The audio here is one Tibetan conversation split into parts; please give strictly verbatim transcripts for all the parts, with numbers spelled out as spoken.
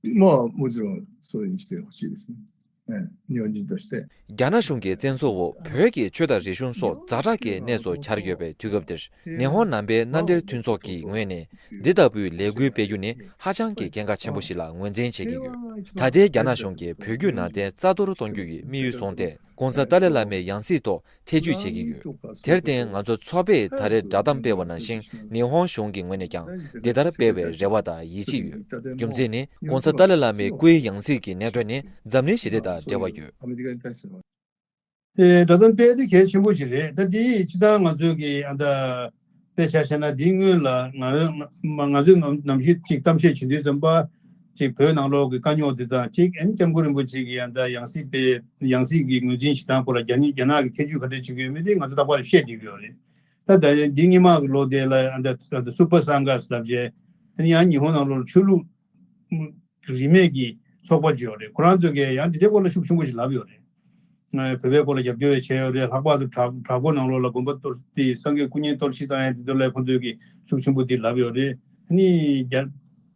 まあ、もちろんそうにしてほしいですね。ええ、日本人として。རྒྱ་ནག་གཞུང་གི་བཙན་འཛུལ་འོག་བོད་ཀྱི་ཆོས་དང་རིག་གཞུང་སོགས་ཛ་དྲག་གི་གནས་སུ་གྱར་ཡོད་པའི་དུས་སྐབས་འདིར། ཉི་ཧོང་ནང་པའི་མནའ་འབྲེལ་མཐུན་ཚོགས་ཀྱི་ངོས་ནས། འདི་ལྟ་བུའི་ལས་འགུལ་སྤེལ་རྒྱུ་ནི་ཧ་ཅང་གི་གལ་འགངས་ཆེན་པོ་ཞིག་ལ་ངོས་འཛིན་བྱེད་ཀྱི་ཡོད། ད་ལྟའི་རྒྱ་ནག་གཞུང་གིས་བོད་བརྒྱུད་ནང་བསྟན་རྩ་གཏོར་གཏོང་རྒྱུ་ཡི་དམིགས་ཡུལ་བཟུང་སྟེ། ྋགོང་ས་ཏཱ་ལའི་བླ་མའི་ཡང་སྲིད་ཐོག་ཐེ་བྱུས་བྱེད་ཀྱི་ཡོད། དེར་བརྟེན། ང་ཚོ་ཚོགས་པས་ད་རེས་བསྒྲགས་གཏམ་སྤེལ་བ་ནང་བཞིན། ཉི་ཧོང་གཞུང་གི་ངོས་ནས་ཀྱང་འདི་ལྟར་སྤེལ་བའི་རེ་བ་དང་ཡིད་ཆེས་ཡོད། རྒྱུ་མཚན་ནི། ྋགོང་ས་ཏཱ་ལའི་བླ་མའི་སྐུའི་ཡང་སྲིད་ཀྱི་གནད་དོན་ནི། འཛམ་གླིང་ཞི་བདེ་དང་འབྲེལ་བ་ཡོད། དེ་བསྒྲགས་གཏམ་སྤེལ་དེ་གལ་ཆེན་པོ་ཞིག་རེད། ད་དེ་སྤྱིར་བཏང་ང་ཚོས་ཀྱི་ཨ་ད་དཔེ་ཆ་བཞག་ན། དེའི་སྔོན་ལ་ང་ང་ང་ཚོས་ནམ་ནམ་ཞིག་ཅིག་གཏམ་བཤད་བྱེད་དུས་ཙམ་པ། ཅིག་བོད་ནང་ལོགས་ཀྱི་དཀའ་རྙོག་དེ་དང་། ཅིག་ཨ་ནི་སྐྱབས་མགོན་རིན་པོ་ཆེ་གི་ཨ་ད་ཡང་སྲིད་པའི་ཡང་སྲིད་ཀྱི་ངོས་འཛིན་བྱེད་སྟངས་སྐོར་ལ་རྒྱ་ནི་རྒྱ་ནག་གིས་ཐེ་བྱུས་ག་འདྲ་བྱེད་ཀྱི་ཡོད་མེད་དེ་ང་ཚོ་རྟག་པར་བཤད་བསྡད་ཀྱི་ཡོད་རེད། ད་ད་འདི་སྔོན་མ་གི་ལོ་དེ་ལ་ཨ་ད་ད་སུ་པར་སང་གྷ་སི་ལབ་བྱས། ཨ་ནི་ཡང་ཉི་ཧོང་ནང་ལོགས་ཆོས་ལུགས་རིས་མེད་ཀྱི་ཚོགས་པ་ཅིག་ཡོད་རེད། ཁོ་རང་ཚོ་གིས་ཡང་འདི་འདྲའི་སྐོར་ལ་ཤུགས་ཆེན་པོ་ཞིག་ལབ་ཡོད་རེད། ང་བོད་པའི་སྐོར་ལ་རྒྱབ་སྐྱོར་བྱས་ཡོད་རེད། ལྷག་པར་དུ་བྲག་བྲག་འགོ་ནང་ལོགས་ལ་དགོན་པ་གཏོར་ཏེ་སངས་རྒྱས་སྐུ་བརྙན་གཏོར་བཤིག་བཏང་ཡ་དེ་ཚོ་ལ་ཁོ་ཚོས་ཀྱི་ཤུགས་ཆེན་པོ་འདི་ལབ་ཡོད་རེད། ཨ་ནི་རྒྱ་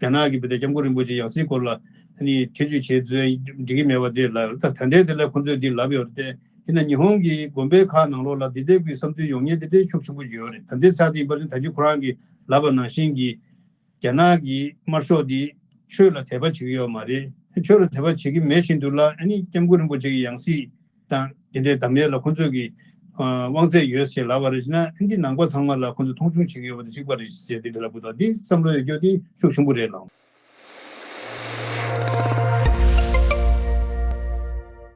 རྒྱ་ནག་གི་བོད་དེ་སྐྱབས་མགོན་རིན་པོ་ཆེ་ཡང་སྲིད་སྐོར་ལ་ཨ་ནི་ཐེ་བྱུས་བྱས་ཚོད་འགྲིག་གི་མེད་པ་དེ་ལ། ད་ད་ལྟའི་དེ་ལ་ཁོ་ཚོས་འདི་ལབ་ཡོད་རེད་དེ། དེ་ན་ཉི་ཧོང་གི་དགོན་པའི་ཁག་ནང་ལོགས་ལ་དེ་འདྲའི་གི་བསམ་ཚུལ་ཡོང་མཁན་དེ་འདྲའི་ཤུགས་ཆེན་པོ་ཡོད་རེད། ད་ལྟའི་ཆ་དེ་ཡིན་པ་ཅིན་ད་ཅི་ཁོ་རང་གིས་ལབ་པ་ནང་བཞིན་གྱི། རྒྱ་ནག་གི་དམར་ཤོག་འདི་ཆོས་ལ་དད་པ་བྱེད་ཀྱི་ཡོད་མ་རེད། ཆོས་ལ་དད་པ་བྱེད་ཀྱི་མེད་བཞིན་དུ་ལ། ཨ་ནི་སྐྱབས་མགོན་རིན་པོ་ཆེ་གི་ཡང་སྲིད་དང་དེ་འདྲའི་འདམ་ལས་ལ་ཁོ་ཚོས་ཀྱི་ཨ་དབང་ཚད་ཡོད་ཞེས་ལབ་པ་རེད་ཅེ་ན། ཨ་ནི་འདི་ནང་པ་ཚང་མ་ལ་ཁོ་ཚོས་མཐོང་ཆུང་བྱེད་ཀྱི་ཡོད་པ་དེ་གཅིག་པ་རེད་ཟེར། དེ་འདྲ་ལབ་དགོས་དང་། འདི་བསམ་བློ་ཡོད་རྒྱུ་དེ་ཤུགས་ཆེན་པོ་རེད་ལགས།